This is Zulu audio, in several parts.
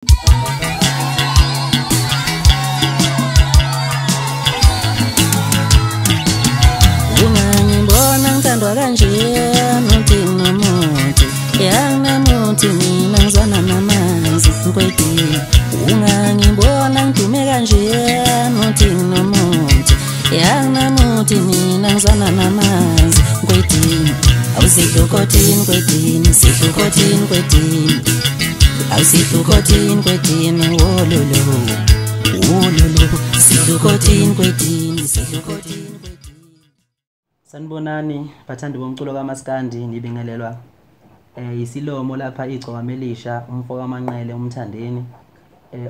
Ungangibona ngithandwa kanje nothi nomuthi yanginamuthi mina ngizwana namanzi nkwedini. Ungangibona ngidume kanje nothi nomuthi yanginamuthi mina ngizwana namanzi nkwedini. Awusidlukothini kwedini, sidlukothini kwedini, awusidlukothini kwedini, wololo wololo, sidlukothini kwedini, sidlukothini. Sanibonani bathandi bomculo kaMaskandi, nibingelelwa isilomo lapha iGcokama Elisha, umfo kaManqele uMthandeni,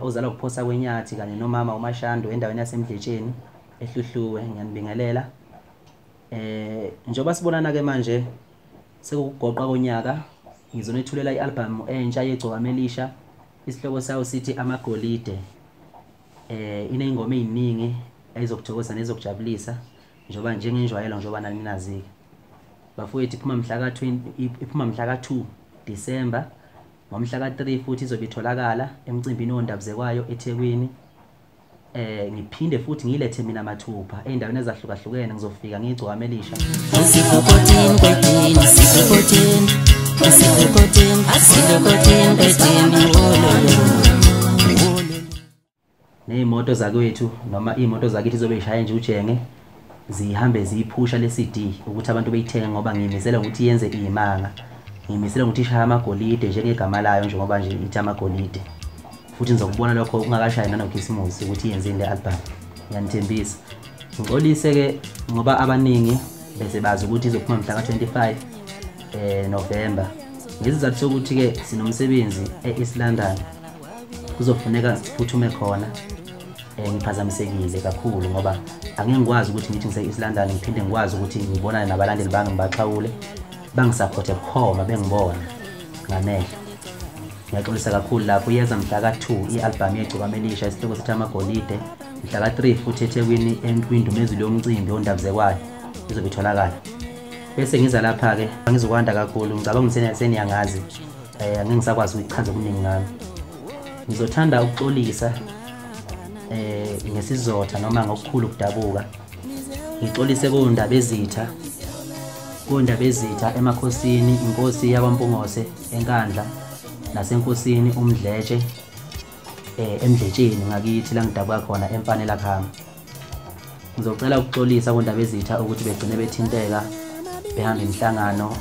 ozalwa ukuphosa kwenyathi kanye nomama uMashando endaweni yaseMdletsheni eHluhluwe. Ngiyanibingelela. Njengoba sibonana ke manje sekugoqa konyaka, ngizonethulela i-album entsha yeGcokama Elisha. Isihloko sayo sithi Amagolide. Iney'ngoma ey'ningi ezokuthokozisa nezokujabulisa, njengoba njengenjwayelo, njengoba nani nazi-ke bafowethu. Iphuma mhla ka-20, iphuma mhla ka-2 December. Ngomhla ka-3 futhi izobe itholakala emcimbini wondabuzekwayo eThekwini. Ngiphinde futhi ngilethe mina mathupha ey'ndaweni ezahlukahlukene, ngizofika ngiyigcokama elisha. Sidlukothini kwedini, sidlukothini, sidlukothini, sidlukothini kwedini, wololo. Ney'moto zakwethu noma iy'moto zakithi zobe y'shaye nje ujenge, zihambe ziyiphusha le CD ukuthi abantu beyithenge, ngoba ngiyimisela ukuthi yenze iy'manga. Ngiyimisela ukuthi ishaye amagolide njengegama layo, njengoba nje ithi amagolide. Futhi nizokubona lokho kungakashayi nanokhisimusi ukuthi yenzeni le album. Ngiyanithembisa. Ngixolise-ke ngoba abaningi bese bazi ukuthi izophuma mhla ka-25 November. Ngesizathu sokuthi-ke sinomsebenzi e-East London, kuzofuneka siphuthume khona. Ngiphazamisekile kakhulu ngoba angeke ngikwazi ukuthi ngithi ngise-East London ngiphinde ngikwazi ukuthi ngibonane nabalandeli bami, ngibaxhawule, bangisaphothe bukhoma, bengibona ngamehlo. Ngiyaxolisa kakhulu lapho. Iyeza mhla ka-2 i-album yeGcokama Elisha, isihloko sithi Amagolide. Mhla ka-3 futhi eThekwini kwindumezulu yomcimbi ondabuzekwayo izobe itholakala. Bese ngiza lapha-ke, angizukwanda kakhulu, ngicabanga ukuthi seniyangazi, angeke ngisakwazi ukuchaza okuningi ngami. Ngizothanda ukuxolisa ngesizotha noma ngokukhulu ukudabuka. Ngixolise kondabezitha, kondabezitha emakhosini, inkosi yakwaMpungose eNkandla, nasenkosini uMdletshe eMdletsheni ngakithi la ngidabuka khona eMfanela Khama. Ngizocela ukuxolisa kondabezitha ukuthi begcine bethinteka, behamba imihlangano,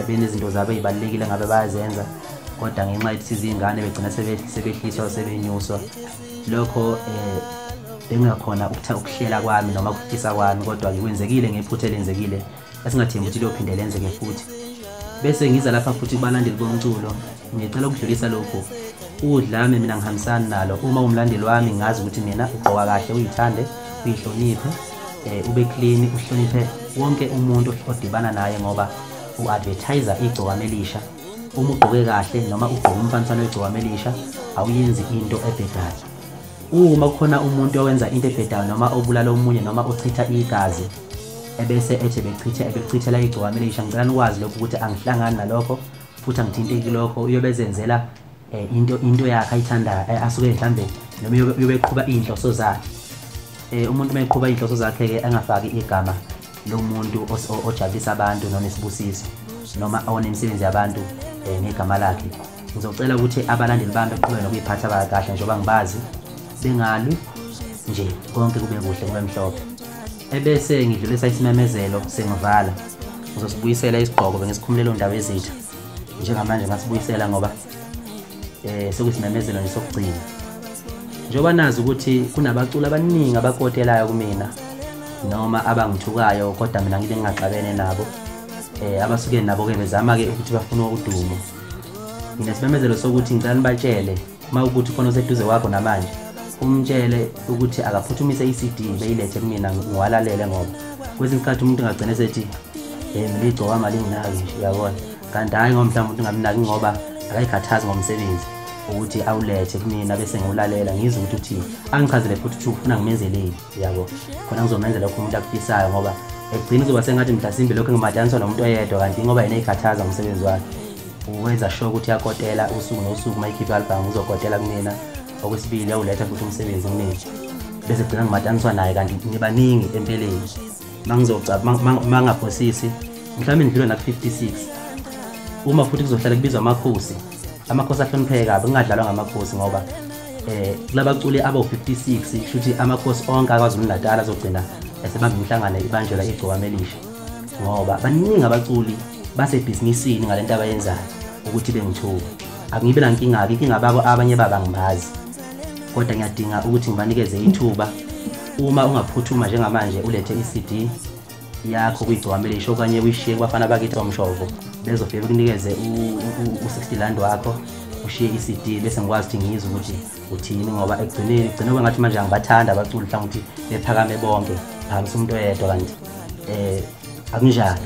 benezinto zabo ey'balulekile ngabe bayazenza, kodwa ngenxa yokuthi izingane begcina sebehliswa sebenyuswa. Lokho bengingakhona ukuhlela kwami noma ukufisa kwami, kodwa kwenzekile ngephutha elenzekile esingathembi ukuthi liyophinde lenzeke futhi. Bese ngiza lapha futhi kubalandeli bomculo, ngicela ukudlulisa lokhu. Udlame mina ngihambisani nalo. Uma umlandeli wami ngazi ukuthi mina ugqoka kahle, uyithande, uyihloniphe, ube clean, uhloniphe wonke umuntu odibana naye, ngoba u-advertiser iGcokama Elisha. Uma ugqoke kahle noma ugqoke umfaniswano weGcokama Elisha, awuyenzi into ebhedayo. Uma kukhona umuntu owenza into ebhedayo noma obulala omunye noma ochitha igazi ebese ethi ebechithela iGcokama Elisha, ngicela nikwazi lokho ukuthi angihlangani nalokho futhi angithinteki lokho. Uyobezenzela into yakhe ayithandayo, asuke mhlambe noma uyobeqhuba iy'nhloso zakhe. Umuntu uma eqhuba iy'nhloso zakhe-ke angafaki igama lomuntu ojabulisa abantu nonesibusiso noma onemisebenzi yabantu ngegama lakhe. Ngizocela ukuthi abalandeli bami beqhubeke nokuyiphatha kahle njengoba ngibazi, bengalwi nje, konke kube kuhle kube mhlophe. Ebese ngidlulisa isimemezelo sengivala, ngizosibuyisela isigqoko bengisikhumulelo Ndabezitha. Njengamanje ngasibuyisela ngoba sekuyisimemezelo nje sokugcina. Njengoba nazi ukuthi kunabaculi abaningi abakotelayo kumina noma abangithukayo, kodwa mina ngibe ngingaxabene nabo, abasuke nabo-ke bezama-ke ukuthi bafune udumo. Nginesimemezelo sokuthi ngicela nibatshele, uma ukuthi khona oseduze kwakho namanje, umtshele ukuthi akaphuthumise i-CD beyilethe kumina ngiwalalele, ngoba kwesinye isikhathi umuntu angagcina esethi mina iGcokama linginaki nje, uyabona. Kanti hhayi ngoba mhlawumbe umuntu ungamnaki ngoba akayikhathazi ngomsebenzi ukuthi awulethe kumina bese ngiwulalela, ngizwe ukuthi uthini, angichazele futhi ukuthi ufuna ngimenzeleni, uyabo. Khona ngizomenzela lokho umuntu akufisayo, ngoba ekugcina kuzoba sengathi mhlasimbe lokho ngimadaniswa nomuntu oyedwa, kanti ngoba yena eyikhathaza ngomsebenzi wakhe. Uwenza sure ukuthi yakotela usuku nosuku uma ikhipha i-album uzokotela kumina. Okwesibili uyawuletha futhi umsebenzi kumina. Bese gcina ngimataniswa naye kanti nibaningi empeleni. Mangaphosisi mhlawumbe ngidlule naku-56. Uma futhi kuzohlala kubizwa amakhosi, amakhosi ahlonipheke kabi, kungadlalwa ngamakhosi ngoba kulabaculi abawu-56 kusho ukuthi amakhosi onke aKwaZulu-Natal azogcina esebamba imihlangano ibanjelwa igcokama elisha, ngoba baningi abaculi basebhizinisini ngale nto abayenzayo ukuthi bengithuka. Angibe nankinga-ke, inkinga babo abanye babo angibazi, kodwa ngiyadinga ukuthi ngibanikeze ithuba. Uma ungaphuthuma njengamanje ulethe i-CD yakho kuyigcokama elisha okanye uyishiye kubafana bakithi kwaMshovo, bezofike bekunikeze u-60 rand wakho, ushiye i-CD bese ngikwazi ukuthi ngizwe ukuthi uthini, ngoba ekugcineni kugcine kwengathi manje angibathanda abaculi mhlawumbe ukuthi bephakame bonke, phakamisa umuntu oyedwa, kanti akunjalo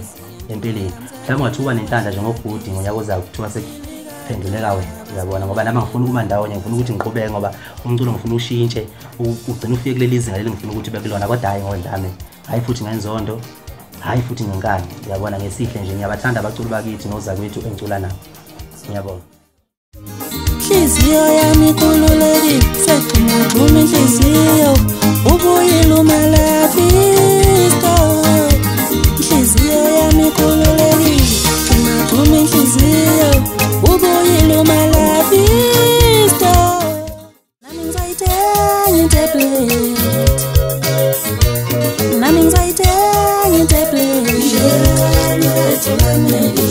empeleni. Mhlawumbe ungathuka nenhlanhla njengobhudi ngonyaka ozayo kuthiwa sekuphenduleka wena, uyabona, ngoba nami angifuni ukuma ndawonye, ngifuna ukuthi ngiqhubeke ngoba umculo ngifuna ushintshe, ugcine ufike kuleli zinga leli ngifuna ukuthi bekulona, kodwa hhayi ngodlame, hhayi futhi ngenzondo, hhayi futhi ngenkani, uyabona, ngesihle nje. Ngiyabathanda abaculi bakithi nozakwethu engicula nabo, ngiyabonga. Inhliziyo yami ikhululekile, segxumagxuma inhliziyo, ubuyile uMalavisto. Inhliziyo yami ikhululekile, gxumagxuma inhliziyo, ubuyile uMalavisto. Nami ngizoyithenga itablet, nami ngizoyithenga itablet,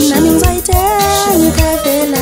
nami ngizoyithenga ikhavela.